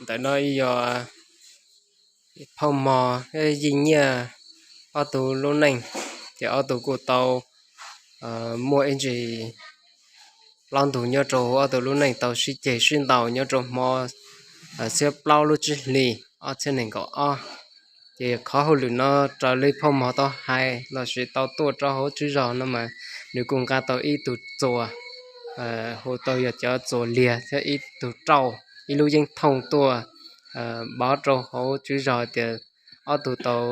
Ntawm no yog Phauj Mog thiab Yij Nyiaj ob tug lub neej, ces ob tug kuj tau muaj ib ntsis plaub ntug nyob rau ob tug lub neej tau sib ceg sib ntaus nyob rau hmo xiab plaub lub tsib hlis ob txhiab nees nkaum ob. Ces qhov hauj lwm no raws li Phauj Mog tau hais lossis tau tuaj rau hauv tswv zos no mas nws kuj nqa tau ib tug txuas, hu tau yog cov txuas liag thiab ib tug rauj, ib lub yeeb thooj tuaj pov rau hauv tswv zos tias ob tug tau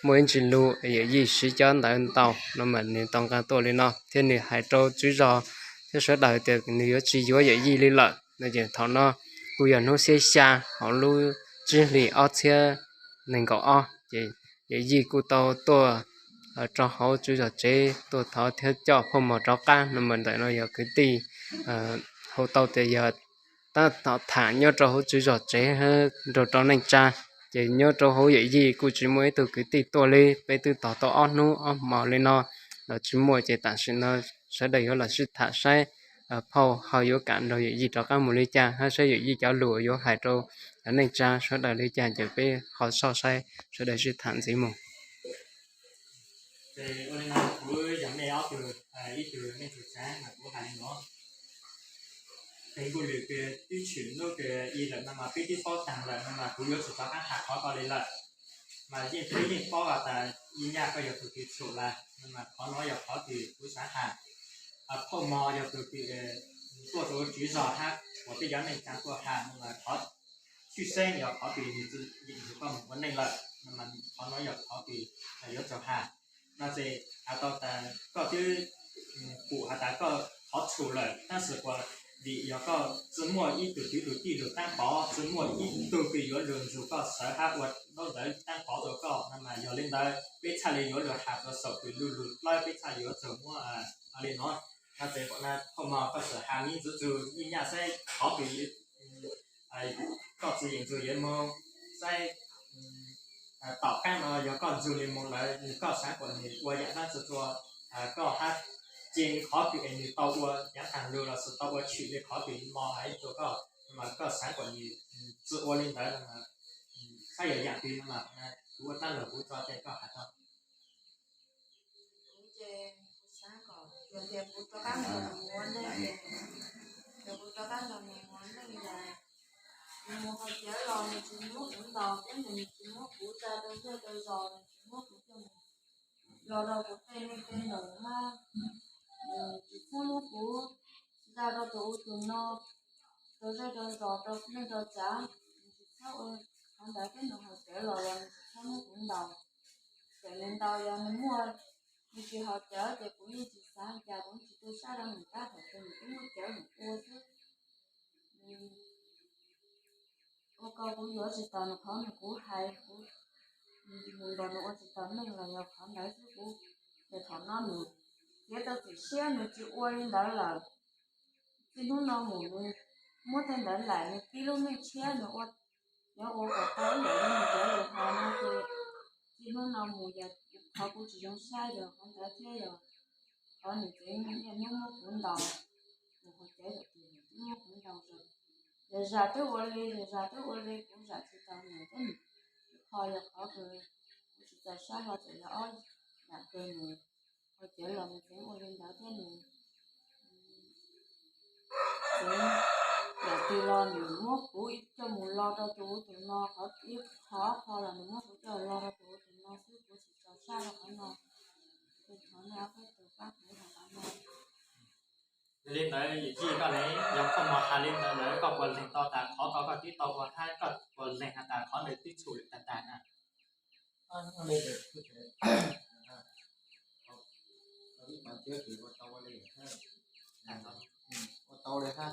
muaj ib ntsis lus yawm yij siv cov ntawv ntaus no mas nws tau nqa tuaj li no thiab nws hais rau tswv zos thiab sawv daws tias nws yuav tsis yuav yawm yij li lawm no. Ces thaum no kuj yog hnub xiab xya hauv lub tsib hlis ob txhiab nees nkaum ob, ces yawm yij kuj tau tuaj rau hauv tswv zos tsev tuaj thov thiab coj Phauj Mog rov qab no mas ntawm no yog kwv tij hu tau tias yog tab tom tham nyob rau hauv tswv zos tsev nrog rau neej tsa. Ces nyob rau hauv yawm yij kuj tsis muaj ib tug kwv tij tuaj li, peb twb tos tau ob hnub ob hmos li no los tsis muaj, ces tam sim no sawv daws yuav los sib tham saib Phauj ho yuav kam nrog yawm yij rov qab mus li cas, hab saib yawm yij cov lus yuav hais rau neej tsa sawv daws li cas, ces peb ho soj saib sawv daws sib tham ntxiv mus. Ces ua li no kuv yog nej ob tug, ib tug neej tsa mas kuv hais li no. Tej nkuj lwm kws twb tshwm hnub kws i lawm no mas peb twb paub taag lawm no mas kuv yuav tsis rov qab has qhov ko li lawm. Mas yeej peb yeej paub has tas Yij Nyaj koj yog tus kws tshum lawm no mas qhov no yog qhov kws kuv xav has. Phauj Mog yog tus kws tuaj rau tswv zos hab uas peb cov neej tsa tuaj has no mas qhov tshwj xeeb yog qhov kws nws txwv yeem nrug koj mus ua neej lawm no mas qhov no yog qhov kws yuav tau has. No ces has tau tas koj twb pum has tas koj qhov tshum lawm tab sis puas vim yog koj tsi muaj ib tug twv tus tij lug taab pov, tsi muaj ib tug kws yuav lug nrug koj sawv hab ua ntaub ntawv taab pov rua koj no mas yog li ntawd peb txhaj li yuav lug has rua saum kws lug lug dlawb peb txhaj yuav txug muab li no. No ces Phauj Mog koj txawm has miv ntxwv txug Yij Nyaj saib qhov kws koj txwv yeem nrug yuav moog saib tom qaab no yog koj nrug li moog lawm nws koj xaav kuas nws ua yaam dlaab tsi rua koj hab, ces qhov kws es nws tau ua yaav taag lug lossis tau ua tshwm li qhov kws Mog has rua koj mas koj xaav kuas nws tsi ua li ntawd no mas saib yog yaam twg no mas kuv ua dlaab lug kuv tso ces koj has tau. Kuv ces kuv xaav kom yog tias kuv rov qaab nrog nws ua neej, yog kuv rov qaab nrog nws ua neej los nws mus haus cawv los nws tsis muab kuv ntaus thiab nws tsis muab kuv tsa rau zej rau zos, nws tsis muab kuv coj mus los rau kuv tej neej tej ntaus hab, nws tsis txhob muab kuv tsa rau tus ub tus no, rau zej rau zos rau neej rau tsav, nws tsis txhob ua qhov ntawd thiab nws haus cawv los los nws tsis txhob muab kuv ntaus. Txawm nws ntaus yog nws muaj, nws tsis haus cawv ces kuv yeej tsis xav cas, kuv tsis tu sab rau nws tab tom ces nws twb muaj cawv nws ua xwb. Ua ko kuv yuav tsis tau nws qhov nws kuv hais, kuv ntaus nws ua tsis tau neej los yog qhov ntawd xwb kuv, ces thaum no nws txiav tau txim siab nws tsis ua li ntawd lawm. Txij hnub no mus nws muab tej ntawd nplaim nws tib lub neej tshiab nws ua, yuav ua kom tau ib yam li nws cov lus hais no ces txij hnub no mus yog qhov kuv tsis zoo saib yog qhov ntawd thiab yog qhov nws tsev niaj hnub muab kuv ntaus, nws haus cawv yog nws twb muab kuv ntaus zoo. Yog zam twb ua li, yog zam twb ua li kuv zam tsis tau nws thiab nws, qhov yog qhov kws kuv tsis txaus sab hlo txawm yog ob yam kws nws haus cawv los nws tseem ua li ntawd thiab nws tseem yam twg los nws muab kuv coj mus lo rau tus ub tus no, qhov ib qhov qho los nws muab kuv coj los rau tus ub tus no xwb, kuv tsis txaus sab rau qhov no. Ces thov nej ob peb tug pab kuv hais qhov no. Yog li ntawd yawm yij koj ne, yog Phauj Mog has li ntawd lawm koj puas lees tau tas qhov ko koj twb tau ua hab koj puas lees has tas qhov ntawd twb tshum lawm tag tag na? Ua tau li hab,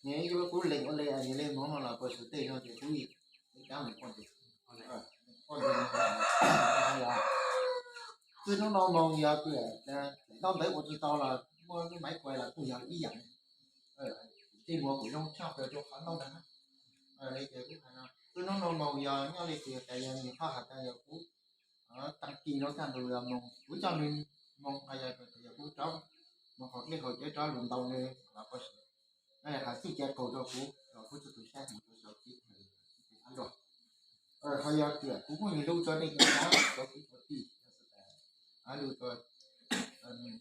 nws yog kuv lees ua li nws li moog no los puas xwm teb no ces kuv ib cab mus poj ntsuam, poj ntsuam, txij hnub no moog yog ntaub ntawv ua tsis tau los muaj lub maiv kuas los kuj yog ib yam. Tij muag kuj zoo tshaj plaws rua qhov ntaub ntawv hab. Li ces kuv hais no txij hnub no moog yog nyob li ces tas yog nws txhob has tas yog kuv taag kis rau tag nrho yog moog kuv coj nws moog, yog kuv rov moog haus dlej haus cawv rov lug ntaus nws los puas xwm. Hais txuj cai qaug rau kuv, rau kuv txhua tus saib mus rau saum tib tes ab luaj. Ho yog tias kuv muaj nyias lus rau nej cov tij, lus rau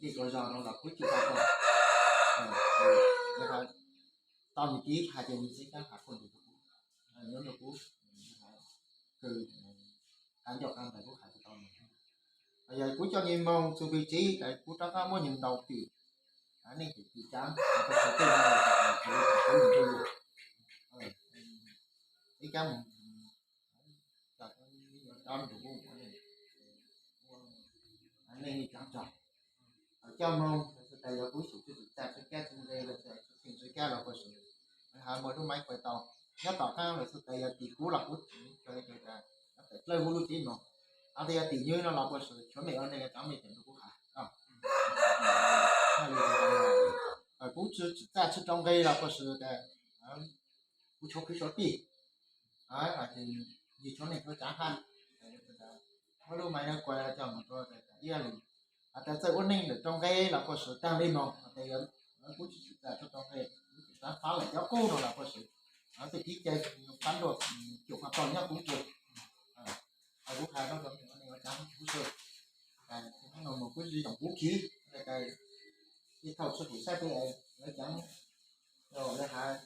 tej rau zog no los kuv tsis tau tau. Tau nws tib hais tias nws tsis kam hais kuj nws rau kuv, nyob rau kuv kws qab ncauj qab ntais kuv hais tsis tau nws. Yog kuv coj nws moog txug pem tsev, kuv rov qab muab nws ntaus twm, nej twm twm caav, kuv txhua tej no kuv nws rau yus, ib caav mus cov nrug kuv, nej ib caav tso. Coj moog, lawv xwb tas yog kuv xyum txhua txhua txaj txhua kab txhua nqe los txhua txhua kab los puas swm, lawv ho muaj lub maiv kuaj tau. Nyob tom qaab lawv xwb tas yog tim kuv los kuv tseem tawm dlawb huv lub tsev moog. Ho tas yog tim nws no los puas swm, tshuav mej ua neej cov mej tseem nrug kuv has. Kuv tsis txhua txaj txhua rau nqe los puas swm tas kuv tshuav kwv tshuav tij, yug tshuav neej tshuav tsaav hab, muab lub maiv no kuaj coj moog rua ib lug. Has tas txawj ua neej ntawm rau nqe los puas swm taag le moog, has tas yog kuv tsis txhua txaj txhua rau nqe, kuv tseem xaav fav lawm cov qub no los puas swm, txuj kev cai fav luaj cuam qhov tau nyob kuv tsuag. Kuv has rau cov mej ua neej ua tsaav kuv tsuag, kuv zoo kuv khiv, ib thaum txhua tus saib peb lawv cov lawv has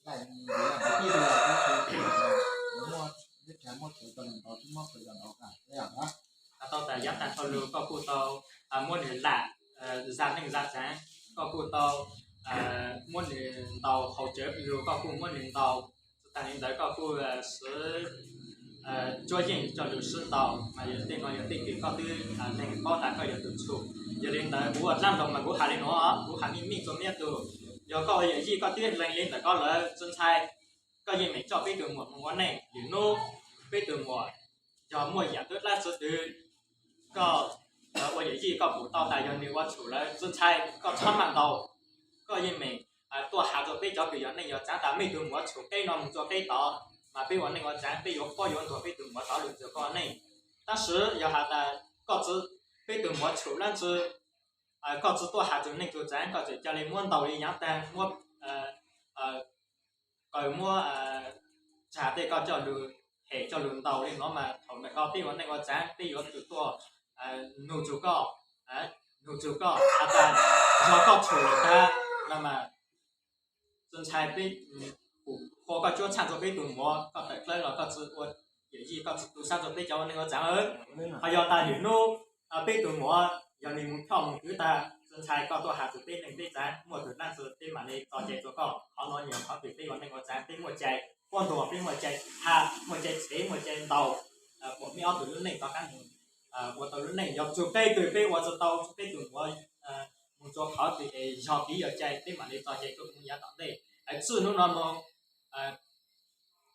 laij ntawd, muab teb chaws muab txhua tau ntaus tsis muab txhua tau ntaus. Has tau tas yav taag dhau lug koj kuj tau muab nws lam zaj neej zaj tsaav, koj kuj tau muab nws ntaus haus cawv lug, koj kuj muab nws ntaus. Tag li ntawd koj kuj xwb tsuab yeej coj lug sib ntaus, mas yog tej no yog tej kws koj twb lees paub tas koj yog tus txhum. Yog li ntawd kuv ua dlaab ntaus mas kuv has li no, kuv has meej meej rua mej tug. Yog koj ua yawm yij koj twb lees li ntawm koj lawm tsi ntshai, koj yeej meem coj peb tug muam moog ua neej. Lwm nub peb tug muam yog muaj yaam tub dlaab tsi twg, koj ua yawm yij koj pum tau tas yog nws ua txhum lawm tsi ntshai, koj txhob maj ntaus. Koj yeej meem tuaj has rua peb cov kws yog neej yog tsaav tas mej tug muam txhum qeb no moog rua qeb tod, mas peb ua neej ua tsaav peb yuav quab yuav ntuag peb tug muam tod lug nrug koj neej. Tab sis yog has tas koj tsi, peb tug muam txhum dlaab tsi, koj tsi tuaj has tug neej tug tsaav, koj tseem ca le muab ntaus li yaav taag, muab qaws muab tsag tej koj coj lug hem coj lug ntaus li no mas thaum ntawd koj peb ua neej ua tsaav peb yuav tsum tuaj nug txug koj, nug txug koj has tas yog koj txhum lawm tag no mas tsi ntshai peb pum qhua koj cuab tshaj rua peb tug muam, koj tawm dlawb los koj tsi ua yawm yij koj tsi tu sab rua peb cov ua neej ua tsaav. Ho yog tas lwm nub peb tug muam yog nws moog choj moog kwv tag, tsi ntshai koj tuaj has txug peb neej peb tsaav, muaj tug dlaab tsi peb mam li tso cai rua koj. Qhov no yog qhov kws peb ua neej ua tsaav peb muaj cai quab ntuag, peb muaj cai has, muaj cai tshev, muaj cai ntaus, pum mej ob tug lub neej rov qaab moog ua tau lub neej. Yog txug qeb kws peb ua tsi tau txug peb tug muam moog rua qhov twg es yog kev yog cai peb mam li tso cai tuaj moog yav tom ntej. Txij nub no moog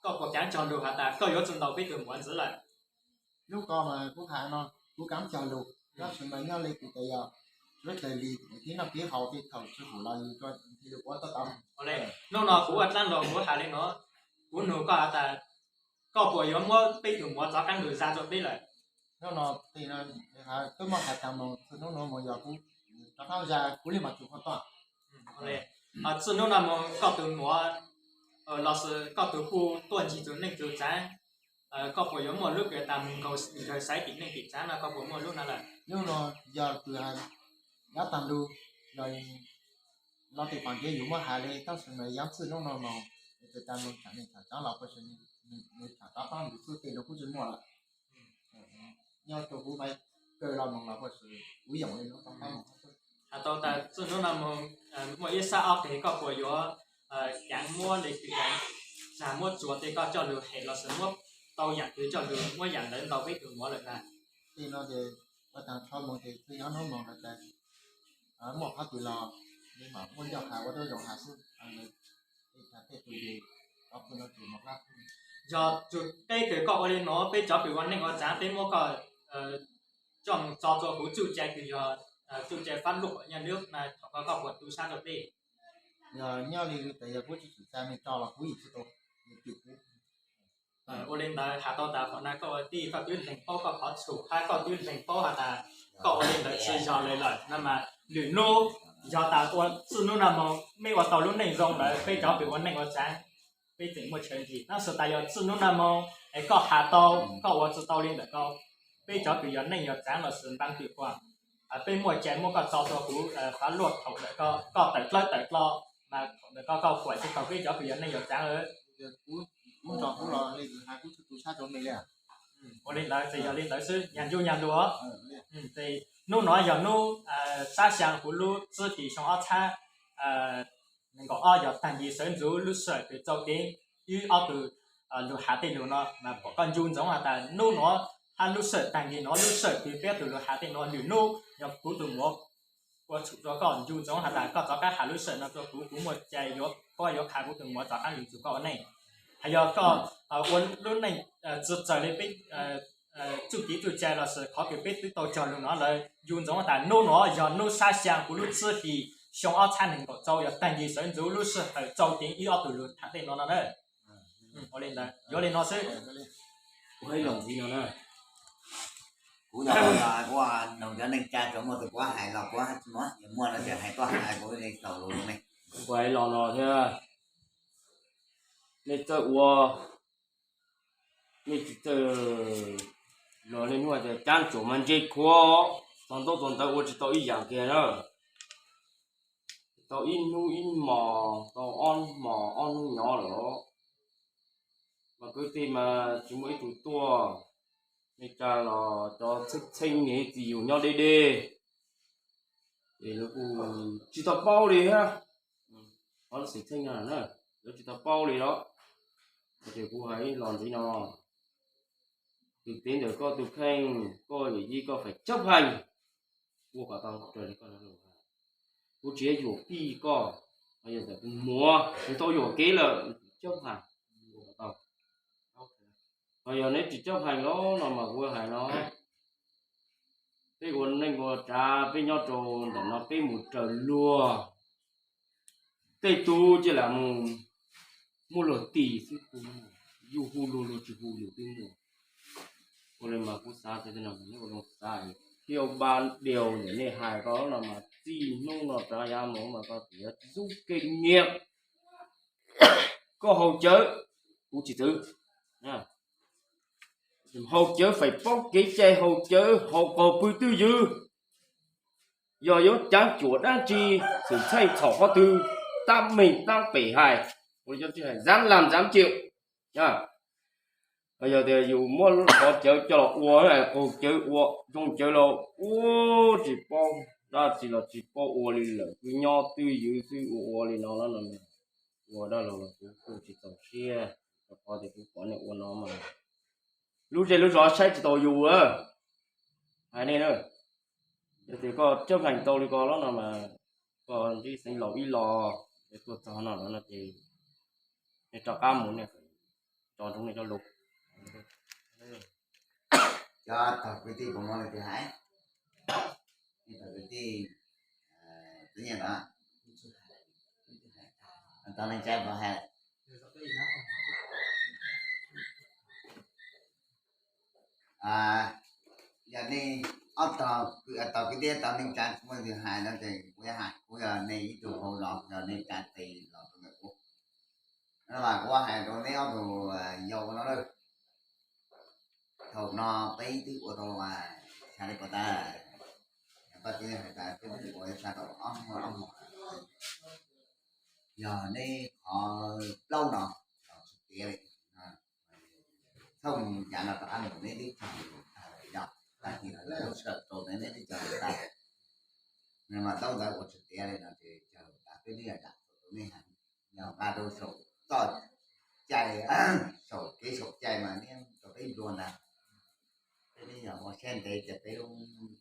koj puas kaav cog lug has tas koj yuav tsi ntaus peb tug muam ntxiv lawm? Lub ko mas kuv has no kuv kaav cog lug, tab sis mas nyob li kuv tas yog suav dlawg li kev noj kev haus tej thaum tsi hum los yug rua nthi lug ua tau tau. Hnub no kuv ua dlaab ntaus kuv has li no, kuv nug koj has tas koj puas yuav muab peb tug muam rov qaab lug za rua peb lawm? Hnub no twb muab has taag moog, txij hnub no moog yog kuv rov qaab za kuv le maam tsum qhov toj. Txij hnub no moog koj tug muam lossis koj tug puj tuaj ncig txug neej txug tsaav, koj puas yuav muaj lub kws tas moog nkaug xaiv tim neej tim tsaav no, koj puas muaj lub no lawm? Lub no yog kws has yav taag lug, yog los tej paam ntiav yug muab has le, tab sis mas yav txij nub no moog, txawm tas moog thaam neej thaam tsaav los puas swm, nws thaam rov qaab lug xwb tej no kuv tsi muaj lawm. Nyob rua kuv maiv kawg los moog los puas swm kuv yoom le no rov qaab moog. Has tau tas txij nub no moog muaj ib sab ob teg koj puas yuav kaav muab le kws kaav txag muab tsuas tej koj coj lug hem lossis muab tau yaam twg coj lug muab yaam ntawd ntaus peb tug muam lawm ntag? Tej no ces ua taag rho moog ces txij nub no moog lawm tas muaj qhov twg los mam muaj ncauj has ua tau zoo has xwb. Tej tug es, yog txug qeb kws koj ua le no peb cov kws ua neej ua tsaav peb muab koj coj moog tso rua huv txuj cai kws yog txuj cai fab luj nyob lub na, thaum koj puas tu sab rua peb? Yog nyob li tas yog kuv tsi txhum txag mej tso los kuv yeej tsi tu, yog tim kuv. Ua li ntawd has tau tas qhov na koj ua tij koj twb lees paub koj qhov txhum hab koj twb lees paub has tas koj ua li ntawd tsi yog le lawm no mas lwm nub Yog tas ua txij hnub no mus mej ua tau lub neej zoo lawm, peb cov kws ua neej ua tsaav, peb tseem muaj chaw ntsib. Tab sis tas yog txij hnub no mus es koj has tau, koj ua tsis tau li ntawm ko, peb cov kws yog neej yog tsaav los sis npab twm kuam, peb muaj cai muab koj tso rua huv fav luaj thaum ntawm ko koj tawm dlawb tawm dlo, mas thaum ntawm ko koj kuam tsis taus peb cov kws yog neej yog tsaav lawm. Ua li ntawd ces yog li ntawd xwb, nyag ncuj nyag nlug. Ces hnub no yog hnub sab xyaa huv lub tsib hlis xyoo ob txhab nees nkaum ob yog tag nki sawv ntxuv lub sij hawm kws txaus kev wb ob tug lug has tej lug no, mas pom koj ncu ntsoov has tas hnub no hab lub sij hawm tag nki no lub sij hawm kws peb tug lug has tej no lwm hnub yog kuv tug muam ua tshum rua koj, ncu ntsoov has tas koj rov qab has lub sij hawm no rua kuv, kuv muaj cai yuav, koj yuav qha kuv tug muam rov qab lug txug koj ua neej. Hos yog koj ua lub neej tsi raws li peb txuj kev txuj cai los sis qhov kws peb twb tau cog lug no lawm, ncu ntsoov tas hnub no yog hnub sab xyaa huv lub tsib hlis xyoo ob txhab nees nkaum rau yog tag nki sawv ntxuv lub sij hawm txaus kev wb ob tug lug tham tej no no na. Ua li ntawd, yuav li no xwb. Kuv hais los ntxiv no na. Kuv yog kuv noog cov neej tsa tsuas muaj tus kuv hais los kuv tsis muaj, yog muaj no ces hais tuaj hais kuv li tau lus ne. Kuv hais los no thiab, nej txawj ua, nej tsis txawj los nej nuaj tias cab tsuam mas ntse khuav, txog ntaub txog ntawv ua tsis tau ib yaam kiag na. Tau ib hnub ib hmos, tau ob hmos ob hnub nyob lawm, mas kwv tij mas tsis muaj ib tug tuaj. Neej tsa los cov txheeb txheeb niam txiv yug nyob deb deb, ces lawv kuj tsis tau paub li thiab. Ob lub xeem txheej no na, lawv tsis tau paub li los. Ces kuv hais los ntxiv no, tus txiv ntawm koj tus kheej, koj yawm yij koj feem coob heev, ua kom tau raws li koj lus hais. Kuv tsis yuam pij koj, yog ntawm tus muam nws tau yuam kev lawm, coob heev, ua kom tau. Ho yog neb tsis coob heev los no mas kuv hais no, peb ua neej ua tsav peb nyob rau ntawm no peb mus raws luag, tej tug cia lam mus muaj luag tis xwb, yus hu luag luag tsis hu yus twb muaj. Ua li mas kuv xav tias neb ua zoo xav, thiab ua npa diaus ntawm nej hais ko no mas txij hnub no rov yav mus mas koj txiv yuav txuj kev nyiam, koj haus cawv, kuv tsis txwv. Haus cawv feem paub kev cai, haus cawv haus qaug pw twj ywm. Yog yuav caav cuam dab tsi, xwm txheej txhom qhov twg, tab meeg tab pem hais, ua li cov txwj hais dab lam dab cim. Yog tias yus muab qhov cawv coj los ua, qaug cawv ua, zoo cawv los ua tsis paub, dab tsi los tsis paub ua li lawm, twb nyob twj ywm xwb ua ua li no los no, ua dab laug los kuv kuj tsis txaus siab, rau qhov tias kuv pom nej ua no mas lub zej lub zos saib tsis taus yus lawm. Hais nej na, yog tias koj coob heev tau li ko los no mas koj ntsib xeev laus ib los, es tuaj txog no no ces nej rov qab mus nej tso ntsoov nej cov lus. Cov tog kwv tij puas muaj leej twg hais? Cov kwv tij, twv nyiaj tod, tau neej tsa puas hais? Yog nej ob tog kwv tij tau neej tsa tsis muaj leej twg hais no ces kuv yuav hais, kuv yog nej ib tug hauv zos, yog nej tsa tes los rau ntawm kuv. No mas kuv hais rau neb ob tug yau no lawm. Thaum no peb twb ua tau, xya li ko tas, paj teb hais tas peb twb ua tau ob hmos ob hmos. Yog neb qhov plaub no los tsis tiav li, thooj yav no rov qab mus neb twb tsaug tag lawm yog, tag kis no lawv sawm rau neb, neb twb tsaug tag lawm. Mas taub ntawv ua tsis tiav li no ces tsaug tas peb twb yog dam rau nej heev, yog nqa rau saum txoj cai, saum kev saum cai mas neb rau peb nplua ntag. Peb twb yog ua siab ntev tias peb lub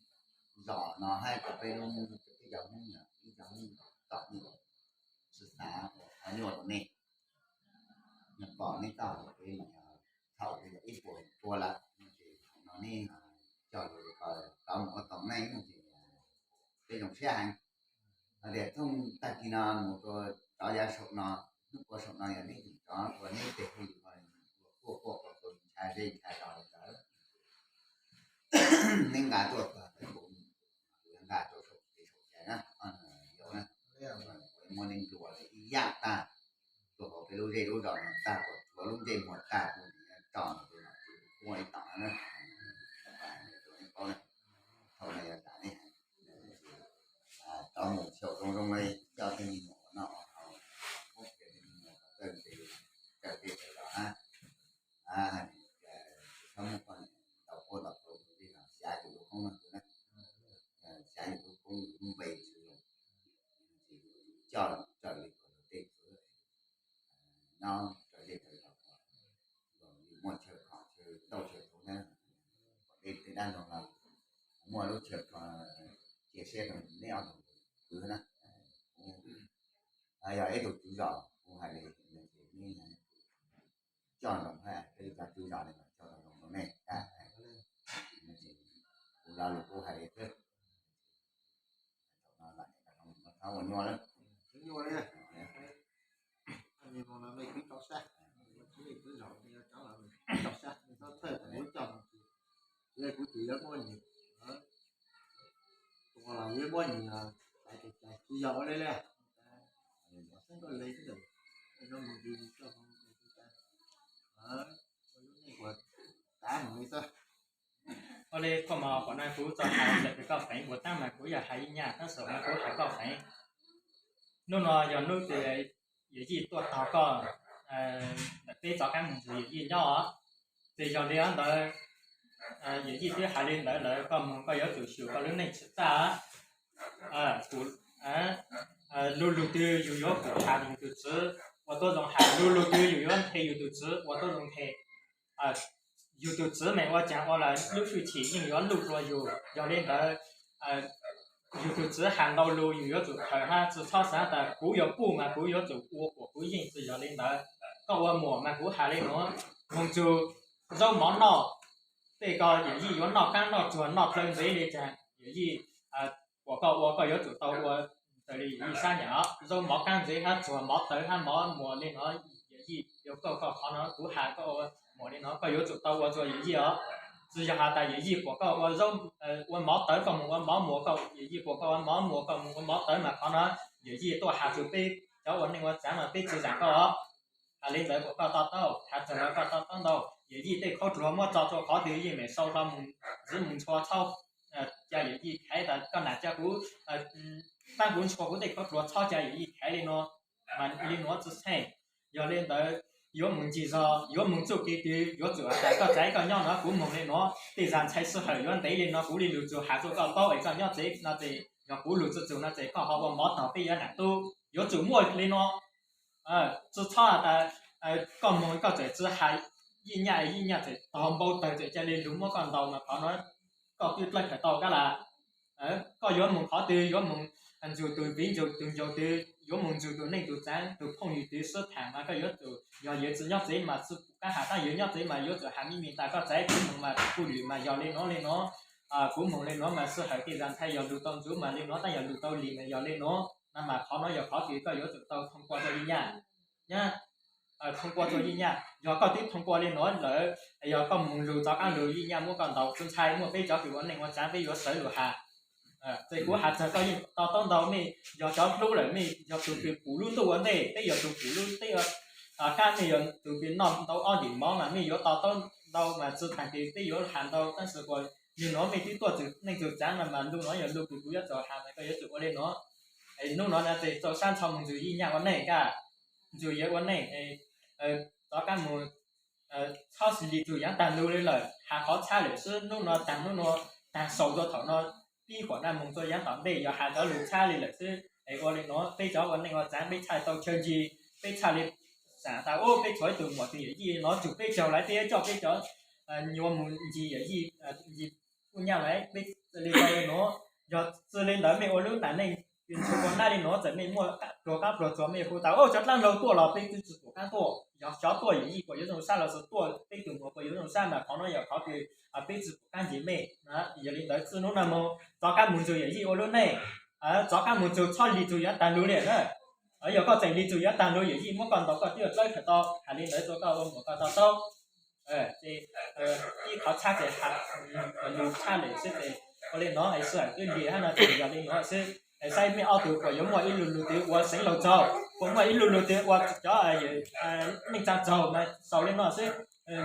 zos no hab rau peb lub, peb cov Hmoob, ib cov Hmoob tom nej, tsis xav ua qhov nyuaj rau nej. Yog pom neb txoj hau kev mas yog thaum twg yog ib puas tua lawm no ces thaum no neb cog lus ko rov mus ua tom neej no ces peb zoo siab heev. Hais tias thooj tag kis no mus rau cov yav saum no, hnub puas saum no yog neb tseem rov ua neb tes hu lus ko, ua quaj quaj ua tus ntshai zej ntshai zos li ntawd, neb nqa tuaj txog ntawd kuv yuav nqa rau saum kev saum cai na, yau na. muaj neeg nplua ib yam tag, rau hauv peb lub zej lub zos no tag, tshuav lub ntsej muag tag, tso ntawm tus nom tswv Phuj ib tom na. Thaum no yog tam ne, rov mus xyaum zoo zoo li coj tej me nyuam ua noj ua haus, muab tej me nyuam kom txawj ntse, txawj tej txawj los na. Tsis txhob muaj poj niam ntau quaj ntau thaum, xyav yus lub koob no na, xyav yus lub koob yus lub npe, coj raws li kom tej txwv nyob raws li kom yus muaj chaw khom chaw nrauj chaw rau na, kom tej tej dab ntawd los muaj lub chaw cia siab rau nej ob tug kwv na. Yog ib tug tswv zos kuv hais li, coj nroos, peb cov tswv zos li no coj nroos rau nej. Kuv lo lus kuv hais li xwb. Thaum no lam tau ua nyuaj lawm. Nyuaj li, kuv tau sab, kuv tau sab, kuv txhob thawj kuv coj, kuv tsis yuav muaj nyias, tua los yuav muab nyias, tswv zos ua li li, xeeb koj li xwb, no mus ua li mus li xwb. Ua li koj mas, qhov no kuv txo hais lawm tias koj feem, ua tab mas kuv yog hais ib nyaj tab sis mas kuv hais koj feem. Hnub no yog hnub twg yawm yij tuaj tog koj ntawm peb rov qab mus nrog yawm yij nyob os. Ces yog li ntawd, yawm yij twb hais li ntawd lawm, koj mus koj yuav tsum xyuas koj lub neej tshwm txaj. Lub lug twg yus yuav pum has yus tus txwv ua tuab zoo has, lub lug twg yus yuav nthe yus tus txwv ua tuab zoo nthe. Yus tus txwv mas ua cas ua los lub hwj chim yeej yuav luj dua yus. Yog li ntawd, yus tus txwv has ntau lus yus yuav tsum khaws hab, tsis txhob xav tas kuv yuav puj mas kuv yuav tsum ua kuas kuv yeej. Tsis yog li ntawd, koj ua muam mas kuv has li nuav, moog tsug zaub mov noj, tej ko yawm yij yuav noj qaab noj tsuag noj dlawg ntxiv li cas yawm yij puas koj ua, koj yuav tsum tau ua raws li yawm yij sab nyam. Zaub mov qaab ntxiv hab tsuag mov tawv hab mov muas li no, yawm yij yuav kauj koj qhov no, kuv has koj ua muam li no koj yuav tsum tau ua rua yawm yij os. Tsis yog has tas yawm yij puas koj ua, ua mov tawv koj mus ua mov muas, koj yawm yij puas koj ua mov muas koj mus ua mov tawv mas qhov no yawm yij tuaj has rua peb cov ua neej ua tsav mas peb tsis zam koj os. Has li ntawd puas koj to taub? Has txawm los koj to taub ntau. Yawm yij tej khaub dluag muab tso rua qhov twg yeej meem sau hlo mus ntxiv mus ntshua txhob ca yawm yij khaiv tas koj nam ca kuv, taab kuv ntshua kuv tej khaub dluag txhob ca yawm yij khaiv li no, mas li nuav tsis txheej. Yog li ntawd yuav mus ncig zog yuav mus txuj kev twg yuav tsum has tas koj txav koj nyob no kuv moog li nuav, tej zag ntxhais sij hawm yuav ntev li no kuv li lug tsuas has rua koj paub es koj nyob tsev no ces yog kuv lug tsis txug no ces koj ho ua mov tog peb yuav nam tub. Yuav tsum muaj li no. Tsis txhob has tas koj moog koj txawm tsis has, yij nyaj yij nyaj txawm tog npau tawg txawm ca li lug muab koj ntaus mas qhov no koj twb dlawb khaws tau kab las. Koj yuav moog qhov twg yuav moog nrug tug viv ncaus tug ncaus twg, yuav moog nrug tug neej tug tsaav tug phooj ywg twg sib thaam mas koj yuav tsum, yog yawg tsis nyob tsev mas tsis pum qaab has, tab yawg nyob tsev mas yuav tsum has me me tas koj txav kuv moog mas kuj lwm mas yog li nuav li nuav. Kuv moog li nuav mas sij hawm tej zag ntxhais yog lug tau ntxuv mas li nuav, tab yog lug tau lim mas yog li nuav. No mas qhov no yog qhov kws koj yuav tsum tau thooj kua rua yij nyaj. Thooj kua rua yij nyaj, yog koj twb thooj kua li nuav lawm, yog koj moog lug rov qaab lug yij nyaj muab koj ntaus. Tub ntxhais, muaj peb cov kws ua neej ua tsaav peb yuav sawv lug has. Ces kuv has txag koj yeej to taub ntau, mej yog cov hlub lawm, mej yog tug kws pum lub ntuj ua ntej, peb yog tug pum lub teb ua qab, mej yog tug kws noj ntau ob ntim mov mas mej yuav to taub ntau mas tsis taag kws peb yuav has ntau. Tab sis kuas nwg nuav mej twb tuaj txug neej txug tsaav no mas lug nuav yog lug kws kuv yuav tau has mas koj yuav tsum ua li nuav. Nub nuav na ces rau sab nrho moog nrug yij nyaj ua neej, nrug yawg ua neej, rov qaab moog txhob lim txug yaav taag lug li lawm, has qhov txhab lawm xwb. Nub nuav taag nub nuav, taag saum rua thaum no, pib huam naj moog rua yaav tom ntej yog has cov lug txhab li lawm xwb. Es ua li nuav peb cov ua neej ua tsaav peb txhaj tau chaw ncig, peb txhaj li xaam tas ub peb tshuav ib tug muam tug yawm yij no tsug peb caug lawm, peb yuav coj peb cov nyuas moog ncig yawm yij, ncig kuj nyaj lawm, peb li tau li nuav. Yog tsi li ntawd mej ua lub nam neej ntshua ua nab li nuav, txawm mej muaj pluag qaab pluag tsuag mej hu tas ub cov dlaab laug tuaj los peb twb tsi pum qaab tuaj. Yog xyov tuaj yawm yij puas yuav zoo sab los tsi tuaj peb tug muam puas yuav zoo sab mas qhov nuav yog qhov kws peb tsi pum qaab ncig mej. Yog li ntawd txij nub nuav moog rov qaab moog nrug yawm yij ua lub neej, rov qaab moog nrug txhob lim txug yaav taag lug li na. Yog koj tseem lim txug yaav taag lug yawm yij muab koj ntaus koj twb yuav dlawb khaws tau. Has li ntawd rua koj ua muam koj to taub. Ib qhov txhab ces has lug txhab lawm xwb ces ua li nuav es sij hawm twb lig hab no ces yog li nuav xwb. Es saib mej ob tug puas yuav muaj ib lug lug twg ua xeev laug txaug, puas muaj ib lug lug twg ua cov neej tsaa txaug mas xaus le no xwb.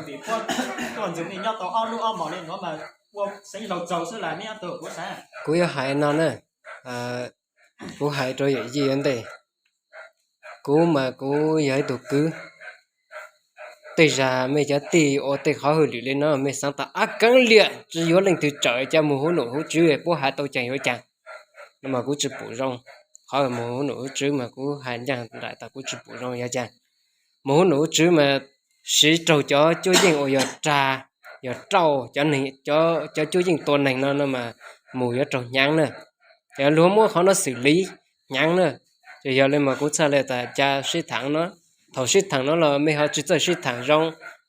Vim puab tuaj ntxug mej nyob tau ob nub ob mos le nuav mas ua xeev laug txaug xwb las mej ob tug kuv xaav. Kuv yuav hais no na, kuv hais rau yawm yij ua ntej. Kuv mas kuv yog ib tug kwv. Tej zag mej cov tij ua tej qhov hwj lwm le no mej xaav tas ab kaab liam tsi yuav leej twg tsawm ca mus huv num huv tswv puab hais tau caag yuav caag. No mas kuv tsi pum zoo. Qhov mus huv num huv tswv mas kuv hais ncaaj nraim tas kuv tsi pum zoo yog caag. Mus huv num huv tswv mas siv raug cov cuab yeej uas yog rag, yog rauj, cov cuab yeej tua neeg no no mas mus yuav raug hnyav na. Yog luag muab qhov no xwm li hnyav na. Ces yog le mas kuv txhaj le tas ca sib thaam no. Thaum sib thaam no los mej ho tsi txawj sib thaam zoo,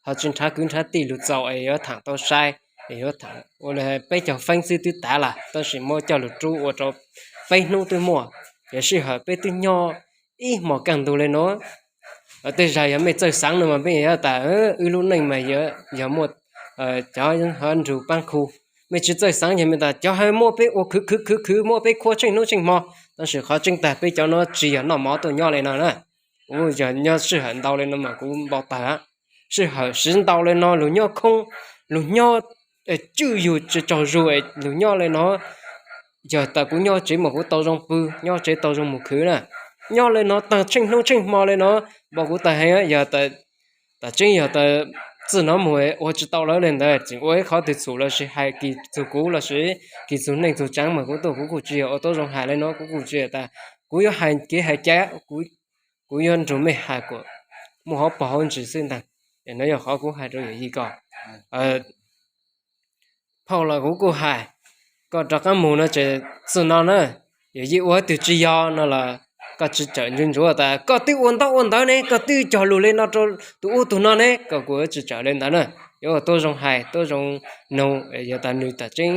ho tsi nrhav kwv nrhav tij lug txaus es yuav thaam tau sai, es yuav thaam ua le peb caug feeb xwb twb tav lawm tab sis muab coj lug rub ua rau peb hnub twb muaj. Yog sij hawm peb twb nyob ib hmo kaj ntug le nuav. Tej zag yog mej txawj xaav no mas peb yuav tas wb lub neej mas yog muaj cov hov nrug paab khu. Mej tsi txawj xaav yog mej tas cov hov muab peb ua khwv khwv khwv khwv muab peb khuab tsheej hnub tsheej hmo. Tab sis qhov tseeb tag peb cov no tsi yog noj mov tuaj nyob le no na. Kuv yog nyob sij hawm ntau le no mas kuv npau taws. Sij hawm siv ntau le no lug nyob khoob, lug nyob cwj yug tsi tsaug zug, lug nyob le no. Yog tas kuv nyob tsev mas kuv tau zoo pw, nyob tsev tau zoo mus khwv na. Nyob le no taag tsheej hnub tsheej hmo le no, npau kuv taws heev. Yog tas tseeb yog tas txij no mus ua tsi tau lawv le ntawd, tseem ua ib qhov twg txhum lossis hais kis txug kuv lossis kis txug neej txug tsaav mas kuv tuaj kuv kuj tsi yog ua tuab zoo hais le no, kuv kuj tsi tas kuv yuav hais kev hais cai, kuv yuav nrug mej hais kuas muaj hauv paug hauv ntsis xwb ntag. Es no yog qhov kuv hais rau yawm yij ko. Phauj los kuv kuj hais, koj rov qaab mus no ces txij no na, yawm yij ua twg tsi yog no los koj tsi tsawm ntsuav ntsuav tas koj twb ua ntaub ua ntawv ne, koj twb cog lug le no rau tus ub tug no ne, koj kuj tsi tsawm le ntawd na. Yuav ua tuab zoo hais tuab zoo noog, yog tas nwg tam tseeb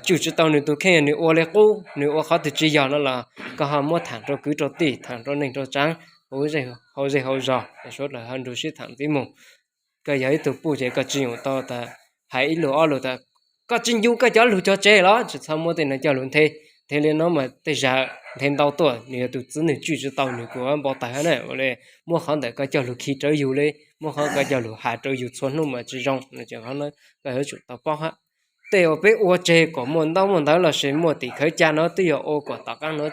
tswj tsi tau nwg tus kheej, nwg ua le qub, nwg ua qhov twg tsi yog no los koj ho muab thaam rau kwv rau tij, thaam rau neeg rau tsaav, hauv zej hauv zog, suav dlawg ho nrug sib thaam ntxiv mus. Koj yog ib tug puj ces koj tsi nyuam tau tas hais ib lug ob lug tas koj tsi ncu koj cov lug cog tseg los tsi txhob muab tej no coj lug nthe. Nthe li no mas tej zag nthe ntau tuaj nwg yog tus txwv nwg tswj tsi tau nwg kuj npau taws hab na. Ua le muab qhov ntawm koj coj lug khi rawv yug le, muab qhov koj coj lug has rau yug txhua hnub mas tsi zoo no ces qhov no koj yuav tsum tau paub hab. Tej uas peb ua tseg kom muaj ntaub muaj ntawv lossis muaj tim khawv ca no twb yog ua kom tom qaab no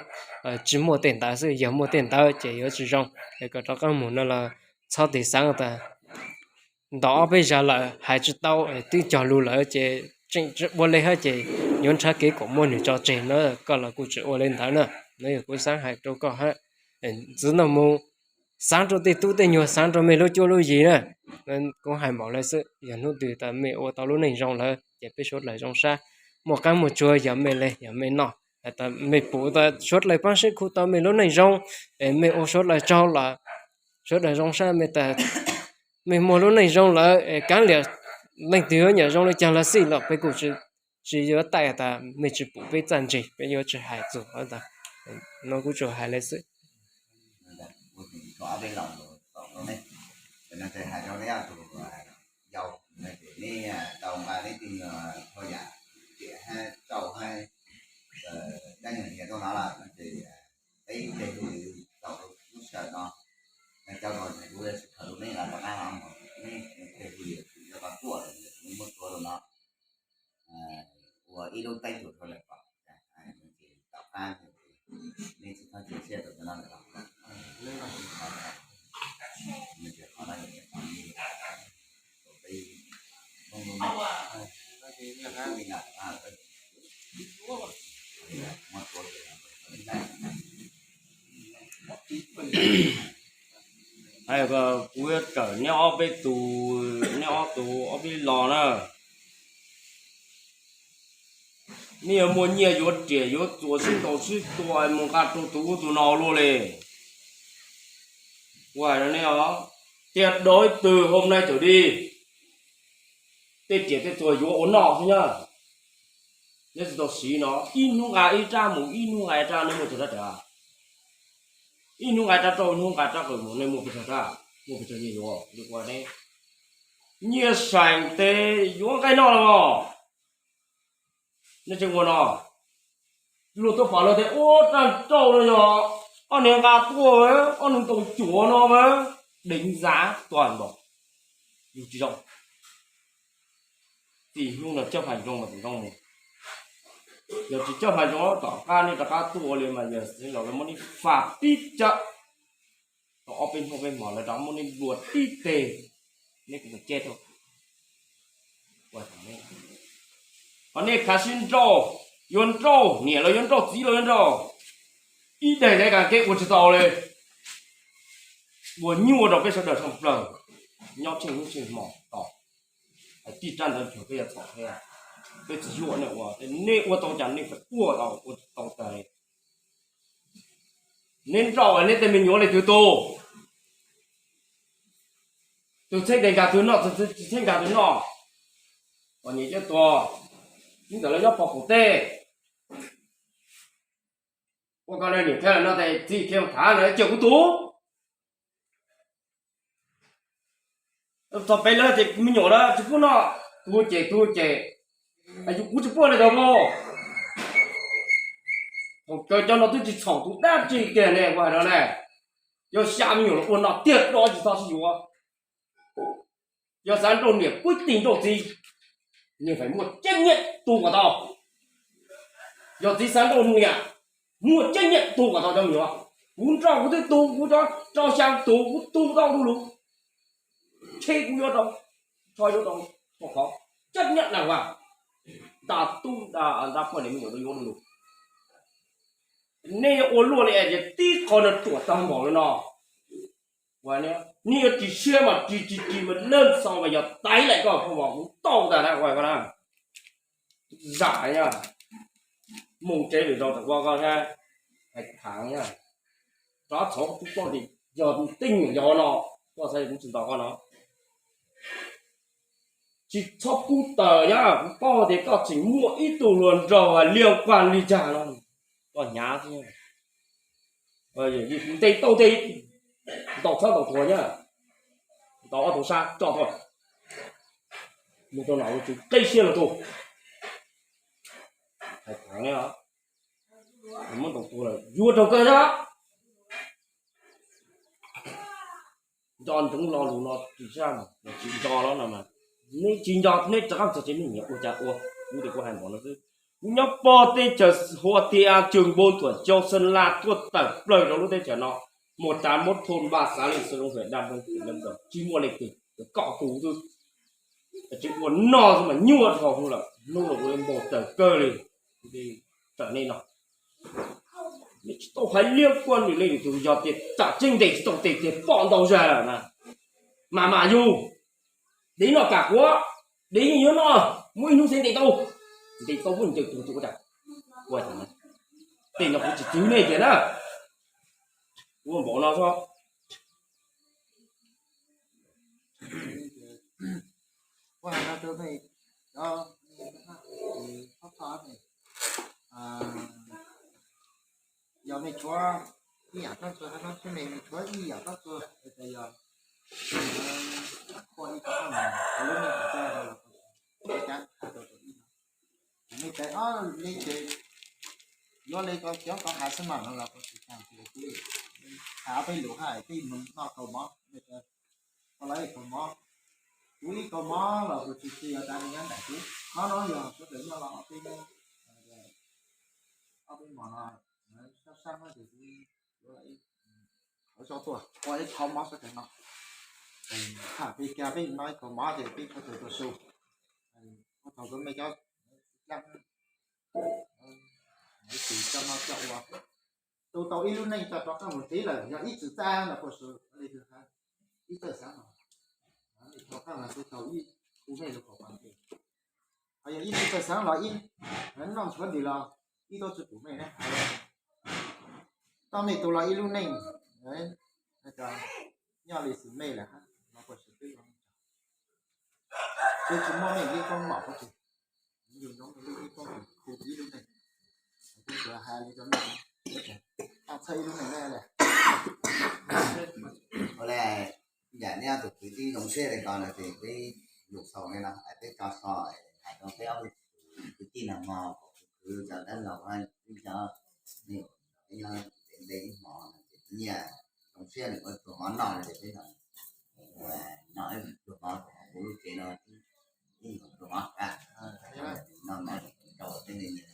tsi muaj tej ntawd xwb, yog muaj tej ntawd ces yuav tsi zoo. Es kom rov qaab mus no los txhob tig xaav tas ntaus ob peb zag lawm hais tsi tau, twb cog lug lawm ces tseem ua le hab ces yuav nrhav kev kom muaj nwg tso tseg na, koj los kuj tseem ua le ntawd na. No yog kuv xaav hais rau koj hab. Ntxiv no mus xaav rau tej tub tej nyuag, xaav rau mej lub cuab lub yig na. Kuv hais npaum le xwb, yog hnub twg tas mej ua tau lub neej zoo lawm ces peb suav dlawg zoo sab, muaj qaab muaj tsuag yog mej le yog mej noj. Mej pum tas suav dlawg paab sib khu tau mej lub neej zoo, es mej ua suav dlawg tsaug los suav dlawg zoo sab, mej tas mej muaj lub neej zoo lawm, kaav liam leej twg yuav nyam zoo le caag los xij los peb kuj tsi yuav taij tas mej tsi pum peb txaj ntsig, peb yuav tsi hais txug tas. No kuv tsuas hais le xwb. Ua ib lub teeb rau lawm kom tom qab nej tsis txhob cia siab rau cov no lawm los Kuv yuav tsawm neb ob peb tus, neb ob tug ob peb los na. Nej yuav muaj nyiaj yuav riam yuav txuas sib ntaus sib tua mus nqa rau tus ub tus no luaj li. Kuv hais rau neb os, tias dov twg hom nai tawm di, tej riam tej txuas yuav ua noj xwb na. Neb tsis tau siv no, ib hnub nqa ib rab mus, ib hnub nqa ib rab, neb muaj pes tsawg rab riam? Ib hnub nqa ib rab rauj, ib hnub nqa ib rab qws mus, neb muaj pes tsawg rab? Muaj pes tsawg nyiaj yuav? Nyiaj saim tes yuav nqaij noj los? Neb tseem ua no, Luag tuaj pom luag tias ua raj nrauj no yog ob niag nqa tuaj, ob niag tau cuav no mas dev ntxav tuaj npaum, yus tsis zoo. Txij hnub no coj hais zoo mas txawm zoo mus, yog tsis coj hais zoo tom qab nej rov qab tuaj ua li mas yog xeev laus lawv muab nej faj tib cawm tau ob peb hnub peb hmos lawv rov muab nej nplua tib teg, nej kuv mus ceb tau. Ho nej khav sib nrauj, yuav nrauj niam los yuav nrauj txiv los yuav nrauj, ib daim daim kas kev ua tsis tau li, ua nyuaj rau peb sawv daws tshaj plaws, nyob tsheej hnub tsheej hmo tos. Tij raj ntawd nrog peb yuav txhaum thiab, peb tsis yuam nej ua, nej ua tau cas nej ua tau, ua tsis tau cas li. Neb nrauj neb tej me nyuam li twg tug? Tus txheeb tes nkag twg noj, tus txheeb nkag twg noj. Ua niam coj tuag, ib ntawm lawv nyob pog kaum teb, ua koj niam thiab no tes txij thiab thav no cawm kuv tus. Txog peb lawv tias me nyuam lawv tsis pub noj, tus ces tus ces, kuv tsis pub li tau. Thaum kawg cov no twb tsis txhaum tus dab tsi kiag ne, ua hais no ne, yog xya me nyuam los ua no tiag do tsis txhob sib yuav. Yog xav nrauj niam kuj tig nrauj txiv, niam feem muaj ceeb nyiaj tu kom tau. Yog txiv xav nrauj niam, muaj ceeb nyiaj tu kom tau cov me nyuam. Kuv nrauj kuv twb tu, kuv rau xya tus kuv tu tau du lug, tsheb kuv yuav rau, tsho yuav rau, qhov ceeb nyiaj na vas, nta tub nta poj niam me nyuam rau yuav du lug. Nej yuav ua luaj li es tib qho no ruam tag npaum li no. Nej yuav ris siab mas ris ris ris mas leej xaus mas yog taiv laim koj kho mas kuv tau tas na, zam, mus tsev lwm zaus tam ua koj thiab, hais thaav, rov txhov kuv paub tias yog tej nyuam yov no, koj xav kuv tsis ntaus koj no. Tsis txhob pub tawm, yog kuv paub tias koj tseem muaj ib tug hluas nraug liaj kuag li cas no, koj hnyav xwb. Ntes tau tes, ntaus txhob ntaus tuag thiab, ntaus ob tug sab tso tuaj, mus rau nom ua tswv qeb siab lug tuaj. Hais thaav, muab ntaus tuag lawm yuav raug kawg thiab. Nco ntsoov lo lus no tsis tshaj, tsis nco los no mas, neb tsis nco neb rov qab txog tsev nej nyiam ua cas ua. Kuv tias kuv hais npaum no xwb, kuv nyob pog teb chaws Huas Tias, Cwm Npoo, Tuam Cau, Xeeb Las tuaj tawm plaws rau lub teb chaws no, Muas Tsav, Mob Thoo, Npaj Xav, Leej Xwm, Looj Huam, Daj Npoo, Leej Dawm, tsis muaj leej twg kom kuv xwb. Tsis ua no xwb mas nyuaj dhau hwv lawm, hnub no kuv npau taws kawg li. Tawm nej no, nej tsis tau hais liab kuaj nws leej nws tus, yog tias tam tseeb ntes tsis tau tes tias pom ntau zag lawm na, mas mas yug, dev noj kam quav, dev yeej yuav noj, muaj ib hnub xeev ntes tau, ntes tau muab ncaws tuag tus ua cas. Tej no kuv tsis txwv nej tiag na, kuv ua npaum no xwb. Ua hais no rau nej, cov, yog nej tshuav ib yam koj txuag, hais no xwb ne, nej tshuav ib yam koj txuag, yog koj ib tug poj niam, lub neej tsis txawj los, nej cais ob li ces yuav li ko cov ko hais xwb mas no los tsis tau, hais peb lus hais peb mus noj kaus mov, koj los ib kaus mov, kuv ib kaus mov los kuv tsis tsis yog tas nyob ntawm kuv, qhov no yog sawv daws nyob los ob peb, ob peb mos no sab sab no ces kuv yuav los ib, qhov zog tuaj ua ib kaus mov sawv daws no, peb kiag peb noj ib kaus mov ces peb sawv daws tuaj su, ua thaum kuv me cov lab tis coj noj coj ua, tu tau ib lub neej tso rov qab mus tsev lawm yog ib txwm txaj no puas su li, ib txwm xaav no, rov qab los tu tau ib, kuv me lug kaum pas tes, ho yog ib txwm txaj xaav los ib, noj tshuav ntws los ib tub tsi pum mej na, tau mej tu los ib lub neej, nyob li xwm mej lawm hab los puas su twb, twb tsi muaj mej ib koob mom huv tsi, yug nyob ib koob khu ib lub neej, kuv tsuas has li rau mej, txhawj ib lub neej na. Ua le, yam neb ob tug kwv tij zoo siab li ko no ces peb lus xaus li no, peb tso so hais rau peb ob tug kwv tij no mog, kuv Kuv cov dab laug, ib cov, ib nyob ntev ntev ib hmos no ces nyiaj zoo siab nws ua pluas mov noj no ces peb no, no pluas mov kuv lub tsev no ib pluas mov, noj mov rau peb nyiaj.